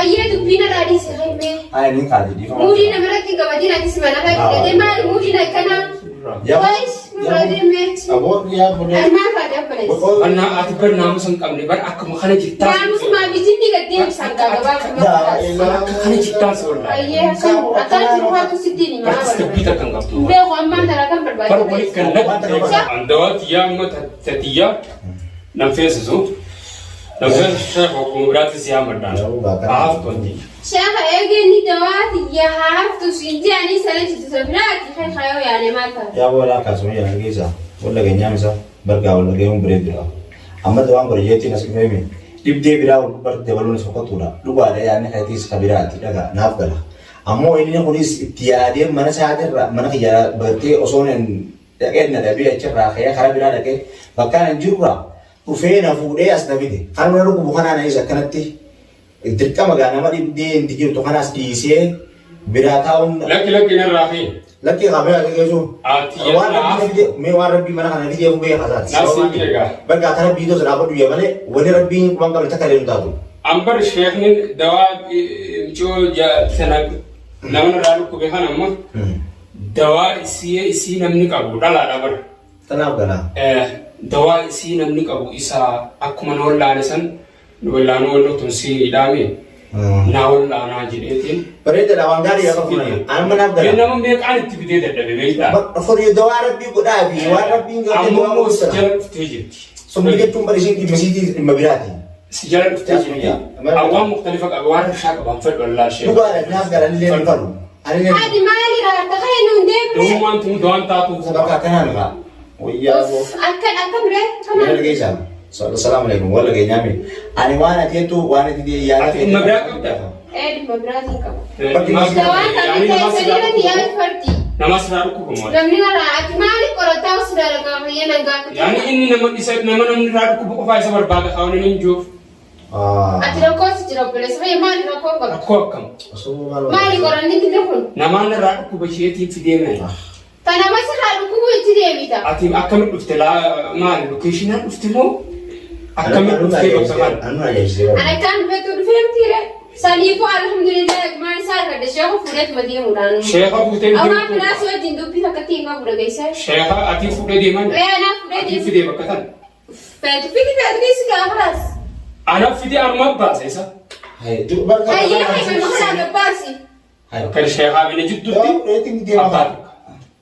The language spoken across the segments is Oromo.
Hayyee dubbii narraa dhiisi hayyee. Ay ni kaati dhiifama. Muudii namarratti hin qabatin atis mana kee fudhatee maali muudiin akkanaa? Waayis nurraa deemee. Aboo yaa bolee. Armaan faadha obboleessa. Annaa ati bar naamusa hin qabne bar akkuma kana jirtaa. Naamusuma bijinni gad deebisan gaa gabaabumatti. Akka kana jirtaa si wallaahi. Hayyee akkan akkan jiru haatu sitti hin Bar himaa. tasgabbii takka hin qabdu. Hin beeku ammaan tana kan Bar barbaadde. wali kan natti Andawaa tiyyaa amma tatiyyaa nan feesisu. Nan feesisu sheekh okkuma biraatti si hamadhaan. Haaftu anti. Sheekha eegeenni dawaa tiyya haaftu siin jedhanii sana jirtu isa biraati kan kayoo yaane maal ta'a? Yaa boolaa akkasuma yaa dhageessa. Walla geenyaam isa bargaa walla geemuun bareedudha. Amma dawaan godhe jeettiin as dhufeemi. Dhibdee biraa wal gubbaatti dabaluun isa qotuudha. Dhugaadha yaadni keetiis ka biraati dhagaa naaf gala. Ammoo inni kunis itti yaadee mana isaatirra mana kiyya bartee osoo hin dhaqee na dhabee achirraa ka'ee karaa biraa dhaqee bakkaan hin jirurraa dhufee na fuudhee as na fide. Kanuma na dhukkubu kanaan anis akkanatti dirqama gaa nama dhibdee inti jirtu kanaas dhiisee biraa taa'uun Lakki lakki narraa fi. Lakkii haa biraa geessu. Ati Waan rabbii na fide mee waan rabbii mana kana fidee beeka isaati. Naaf siin egaa. Bakka akka rabbii tosa dhaabadhu yaa malee wanni rabbiin quban qabne takka illee hin taatu. Ambar sheekni dawaa micoo sana nama irraa dhukkube kana amma dawaa isii isii namni qabu dhalaadha bara. Tanaaf galaa. Dawaa isii namni qabu isa akkuma na wallaane san wallaanuu walloo tun si dhaame naa wallaanaa jedheetiin. Bareedaadha waan gaarii yaa qabu. Amma naaf Mee gala. nama meeqaan itti fidee dadhabe beektaa? Horii dawaa rabbii godhaa fi waan rabbiin gartee Amma dawaa immoo si godhu jala dhuftee jirti. Sumni jechuun bari isiin dhimma isiitii dhimma biraati. Si jala dhuftee jirti. Awwaan muktalifa qaba waan rashaa qaban fedhu allaa ishee. Dhugaadha naaf gala anillee hin falu. Anillee Ati maali raarta kee nuun deemne? Dawummaan tun dawaan taatuuf. bakka akkanaan irraa. Wayyaa boo. Akkan akkam ree? Mee dhageessaa? Salaamu alaikum. Walla geenyaami. Ani waan ati jettu waan ati yaada Ati dhimma biraa qabda? Ee dhimma biraatiin qaba. Bakki Dawaan kan ta'e irratti yaadu fardi. Nama sirraa dhukkubamu. Namni irraa ati maali qorataa osoo dalagaa fayyana gaafate? Yaani inni nama isa nama namni irraa dhukkubu qofaa isa barbaada kaawwan inni hin jiruuf. Ati rakkoo si jira obboleessa fayyee maali rakkoo qabdu? Rakkoo akkam? Maali qoranni inni kun? Namaan irraa dhukkuba isheetiin fidee mee? Ta nama sirraa dhukkubu itti deebita. Ati akkamitti dhufte laa maali lokeeshinaan dhufte moo akkamitti dhuftee bakka kana? Anu ajaa'ibsiisee Ani akkaan dhufeetu dhufee mitiire. Saniifuu alhamdulillah maal isaa argadhe sheekhu fuudheetuma deemuudhaan. Sheekha fuutee Awwaa deemtu. biraa si wajjin dubbii takka ittiin qabu dhageessee. Sheekha ati fuudhee deeman? Ee anaa fuudhee Ati deemu. fidee bakka tana? Feetu fidi feetu dhiisi gaafas. Ana fidee anuma baase isa. Hayyee hayyee mana kanaa gabbaasi. Kan sheekhaa bina jidduutti abbaa tokko.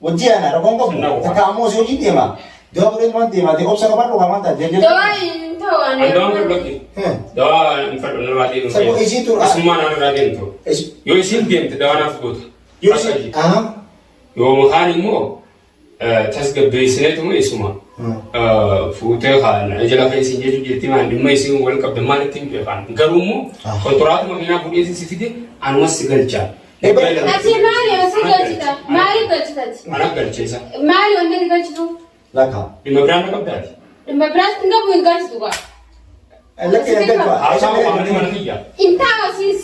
Hojii ana rakkoon qabu. Takka ammoo si hojii deema. Dawaa godhee waan deema. Ta'e obsa qabadhu waan taate. Dawaa hin ta'u ani. An dawaan fedhu lakki. Dawaa hin fedhu narraa deemu. Saboo isii tura. Isummaa narraa deemtu. Yoo isiin deemte dawaa naaf goota. Yoo isiin. Yoo makaan immoo tasgabbeessineetuma isuma fuutee kaan jala kan isin jechuu jirti maan dhimma isin wal qabda maal ittiin beekan garuu immoo kontiraatuma keenyaa fuudhee isin si fide anumas si galcha. Ati maali asii galchita? Maaliif galchita ati? Ana galcha isa. Maali wanni ati galchitu? Lakka. Dhimma biraan na qabdaati. Dhimma biraas hin qabu hin galchitu gaa. Lakki hin galchu. Haasaa waan mana kiyya. Hin taa'u asiis.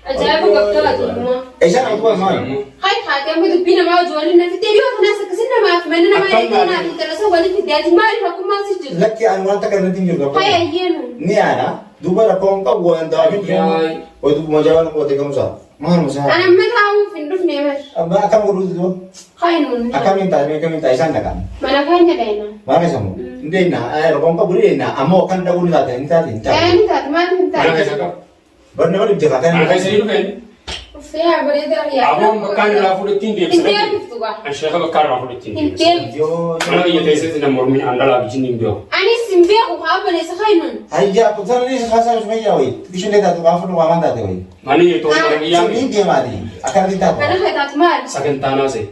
Ajaa'iba qabdaa ati dhugumaa. Eeshaan akkuma maal? Hai haati amma dubbii namaa hojii waliin na fiddee dhiyoo kanaas akkasin namaaf mana namaa Akkam eegee laata? naaf intala san waliin fiddee ati maaliif akkummaan si jiru? Lakki ani waan takka irratti hin jiru. Hai ayyeenu. Ni yaada. Duuba rakkoon qabu waan ta'eef Ayyaay. Way dubbuma jabaan qote gamusa. Maaluma isaa. Ani amma taa'uuf hin dhufne bar. Abbaa akkam godhuuti duuba? Hai nuun. Akkamiin taa'e akkamiin taa'e isaan dhaqan. Mana keenya deema. Maal isa moo? Hin deemna. Rakkoon qabu ni deemna. Ammoo kan dhaquu ni taate ni taate hin taate. Ee ni taate maaliif hin Mana taate? keessa qaba. Barni nama dhibde kaa Ana kan. keessa ni dhufeen. Uffee haa bareedaa yaa. Aboon bakkaan irraa fuudhettiin Hin deebisa. deebiftu gaa. An sheeka bakkaan irraa fuudhettiin Hin deebisa. deebiftu. Yoo. Mana kiyya teessatti na mormin an dhalaa bijin hin beeku. Anis hin beeku haa obboleessa keenyuun. Hayyaa kutaan ni haasaa ishee wayi. Ishee taatu gaafa nu waaman taate wayi. Manni jirtu mana kiyyaa Ni deemaati. Akkamitti taatu? Mana kee taatu maali? sagantaa naasee.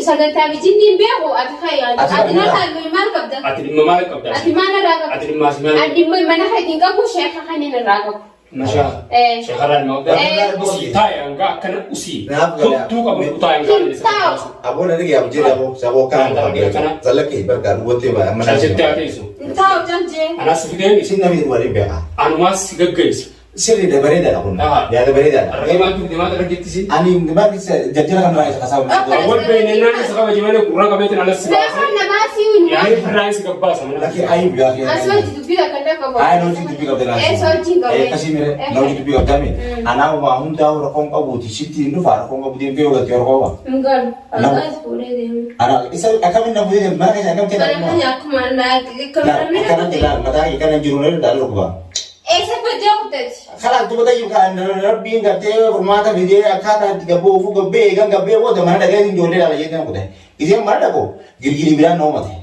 Sagantaa bijinni hin beeku ati kayyaa. Ati Ati maal narraa maal qabda? Ati dhimma maal qabda? Ati maal irraa qabda? Ati dhimma as maal? Ati dhimma mana keetiin qabu sheeka kanneen irraa qabu. Mashaa. Eh. Sheekarraa dhimma qabda. Eh. Usii taa'e hanga akkana usii. Naaf gala. Huttuu qabu taa'e hanga Hin taa'u. Aboo na dhigi abjee aboo saboo kaan zalakki barka duwwattee ba'a amma Caljettee haa teessu. Hin taa'u calje. Anaas si fidee Isin namni waliin beeka. anumaas si gaggeessa. Sirri dabareedaadha kun. Aha. Yaada bareedaadha. Arrabee maaltu fide maal argettisi? Ani baakis jajjara kan irraa isa kasaabu. Akka- Awwal beeynennaan isa kabaje malee gurra qabeetiin alas si baase. Beekan namaa si Yaa'ii firraa si gabbaasa mana. Lakki ayi biraa kee. As hojii dubbii takka illee qabu. Ayi na hojii dubbii qabda laata. Eessa hojii qabu? Akkasii mire na hojii dubbii qabdaa mi? Anaa waa hundaa rakkoon qabuuti sitti hin dhufaa rakkoon qabu deemtee yoo galtee rakkoo qaba. Hin galu. As fuudhee deemu. Ana isa akkamiin na fuudhee deemu mana keessa akkamitti Mana keenya akkuma Akkanatti laal mataa kee kana jiru na dhalu kuba. Eessa bajjaa kuttati? Kalaas duba tayyuu kan rabbiin gartee furmaata fidee akkaataa itti gabboo ofuu gabbee eegan gabbee booda mana dhagee ijoollee laala jeetan kute. Giseen mana dhaqu girgirii biraan na uumate.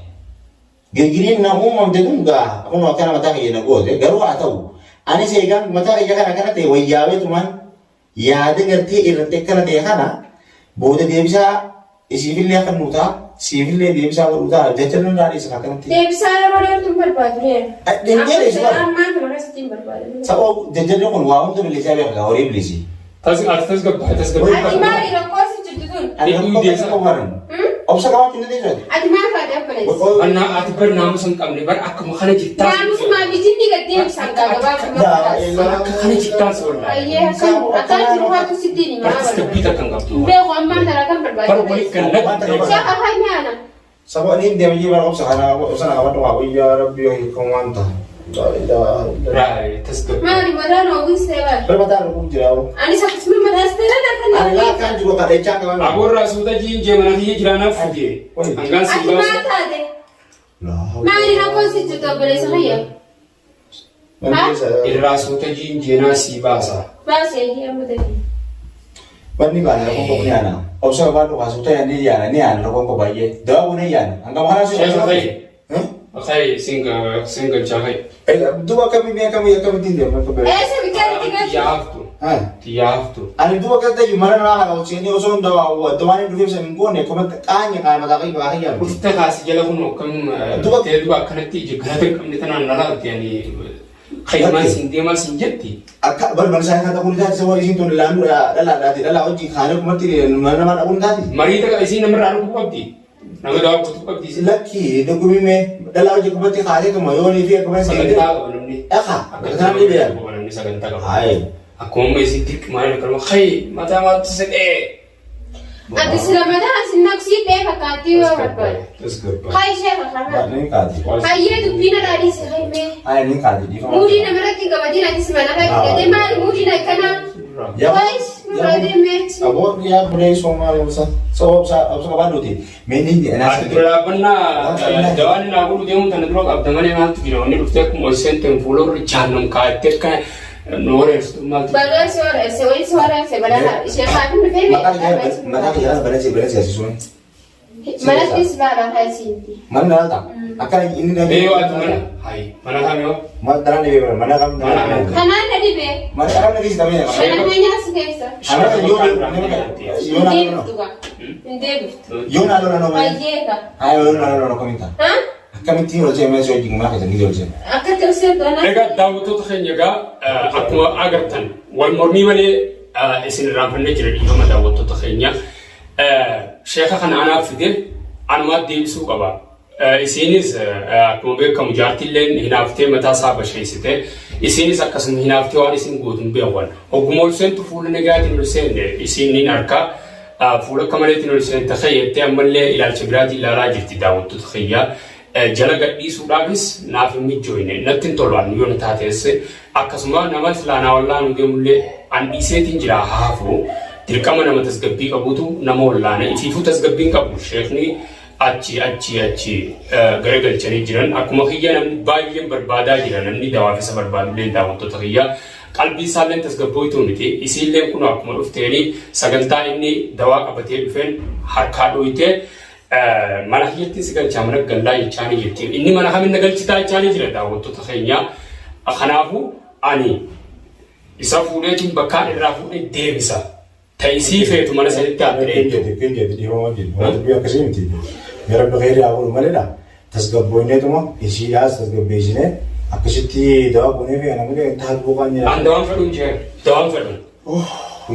Girgiriin na uumamte tun gaa kun akkana mataa kiyya na goote garuu haa ta'u. Anis eegan mataa kiyya kana kana ta'e wayyaaweetumaan yaada gartee irratti akkana ta'e kana booda deebisaa isiifillee akka nuu ta'a siifillee deebisaa godhuu ta'a jecha nan raadhiisa akkanatti. Deebisaa yeroo dheertuu hin barbaadu reera. Deebisaa Amma ammaa kana keessatti hin barbaadu. Saboo jajjarri kun waa hunda billisee beeka horii bilisi. Ati tasgabbaa'e tasgabbaa'e. Ati maali rakkoo si jirtu tun? Ani rakkoo keessa qabu Obsa qabaachuu hin dandeessu ati. Ati maal faadha obboleessi? Annaa ati bar naamusa hin qabne bar akkuma kana jirtaa. Naamusuma bijinni gad deebisan qaba gabaabummaa. Akka kana jirtaa si wallaahi. Ayyee akkan akkan jiru haatu sitti ni Bar maa tasgabbii takka hin qabdu. Beeku ammaan tana kan Bar barbaadu. wali gannatti deebisa. Shaka kan nyaana. Saboo ani hin deema jee bara obsa kana obsa na qabadhu waa guyyaa rabbii hiikamu waan ta'a. Raayee tasgabbii. Maali mataan oogis ta'e bara. Bara mataa dhukkub jira hoo. Anis akkasuma mataas ta'e kan Ani laa kan jiru kadhachaa qaban. Aborraa suuta jiin jee mana kiyya jiraanaaf fidee. Hangaan si Ati maal baasu. taate? Maali rakkoon si jirtu obboleessa kiyya? Irraa suuta jiin jeenaa si baasa. Baasee amma ta'e. Wanni baana rakkoon qabu ni yaana. Obsa qabaadhu kaasuu ta'e ni yaana ni yaana rakkoon qabu baay'ee. Dawaa ni yaana. Hangam kanaa si Sheekha fa'i. Fa'i siin galchaa fa'i. Duuba akkamii mee akkamii akkamittiin deema akka beeku. Eessa biqilaa itti galchu? Xiyyaa haftu. Xiyyaa haftu. Ani duuba akka ta'e mana naa kana ol seenee osoo hin dawaa dawaan hin dhufeef san hin goone komatti qaanya qaama mataa qayyuu haa kiyyaa. Uffata kaasi jala kun akkam Duuba- ta'ee duuba akkanatti ija galata hin qabne tanaan na laalti ani kayyamaan siin deemaa siin jetti. Akka balbal isaa kan ta'uu taate sababa isiin tun laannu dhalaadhaati dhalaa hojii kaanee kumatti mana namaa dhabuun taati. Marii takka isiin namarraa dhufuu qabdi. Nama dawaa guutuu qabdi isiin. Lakki dhukkubni mee dhalaa hojii kumatti kaatee tuma yoonii fi akkuma Sagantaa qaba namni. Dhaqa. Akka Kanaan ni beekan. qaba namni sagantaa qaba. Haye. Akkuma amma isiin dirqi maal akkanuma kayyi mataa maaltu sedhee. Ati sila mataa sin naqsii ta'e fakkaattii yoo barbaade. Tasgabbaa'e. Hayi sheekha kana. Ni kaati. Hayyee dubbiin dhadhaadhiis hayyee. Haye ni kaati dhiifama. Muudii namarratti hin qabatin atis mana kan hidhatee maali muudiin akkanaa? Waayis nurraa deemeechi. Aboo yaa bulee soomaa obsa obsa obsa qabaadhuuti. Mee ni Ati dura dhaabbannaa dawaan naa godhu deemuun tana dura qabda malee maaltu jira wanni dhuftee akkuma ol seenteen fuula irra jaannam kaa'attee akka nu wareersitu maaltu jira. Bagaa si wareerse wayii si wareerse balaa ishee kaafin dhufee Maqaa kiyyaa balance balance asisuun. Manatti si baala kaasiinti. Mana nalta. Akka inni na. Mee yoo ati mana hayi mana kam yoo Mana daran dhibee bara mana kam Mana kam. Kanaan na dhibee. Mana kam na keessa tamee. Mana keenyaa si keessa. Ana yoo Hin yoo deebiftu gaa. Hin deebiftu. yoo na lola noo malee. Baay'ee gaa. Haye yoo na lola noo kaminta. Ha? Akkamittiin ol seenee si wajjin maa keessa ni ol seenee. Akka tirsee anaa. Egaa daawwattoota keenya egaa akkuma agartan wal mormii malee isin irraanfannee jira dhiifama daawwattoota keenya. Sheeka kana anaaf fide anumaatti deebisuu qaba. Isiinis akkuma beekamu jaartiilleen hinaaftee mataa isaa basheessite. Isiinis akkasuma hinaaftee waan isin gootu hin beekan. Hogguma ol seentu fuula nagaatiin ol seenne isiin niin harkaa fuula akka maleetiin ol seente kayyattee ammallee ilaalcha biraatiin ilaalaa jirti daawwattoota kiyyaa. Jala gadhiisuudhaafis naaf hin mijjooyne natti hin tolu an yoo na taates akkasuma nama silaa naa wallaanu deemullee an dhiiseetiin jira haafu dirqama nama tasgabbii qabuutu nama wallaana ifiifuu tasgabbiin qabu sheekni achi achi achi garagalchanii jiran akkuma kiyya namni baay'een barbaadaa jira namni dawaaf isa barbaadullee daawwattoota kiyya qalbii isaallee tasgabbooytuu miti isiillee kun akkuma dhufteeni sagantaa inni dawaa qabatee dhufeen harkaa dhooytee mana kiyyatti si galchaa mana gallaa jechaanii jirti. Inni mana kamin na galchitaa jechaanii jira daawwattoota keenya. Kanaafuu ani isa fuudheetiin bakkaan irraa fuudhee deebisa. Ta'isii feetu mana sanitti haa Kenjeeti kenjeeti dhiifama wajjin. Waan dubbii akkasii miti. Gara baqeerii haa godhu maleedha. Tasgabboonneetuma isiidhaas tasgabbeessinee akkasitti dawaa goonee fi ana malee taatu buqaan jira. An dawaan fedhuun jee dawaan fedhuun.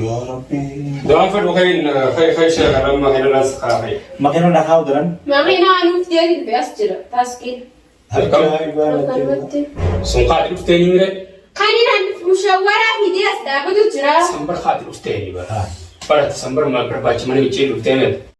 Yaa Rabbi. Dawaan fedhu kayin kayin sheekara amma kanarraas kaafee. Makiina na kaa'u daran. Makiinaa anuuf deebiin dhufe as jira taaskiin. Akkanumatti. Sun kaati dhuftee ni mire. Kan inni mushawwaraa fidee as dhaabatu jira. Sanbar kaati dhuftee ni bara. Barate sanbar maal barbaachi mana miccee dhuftee miti.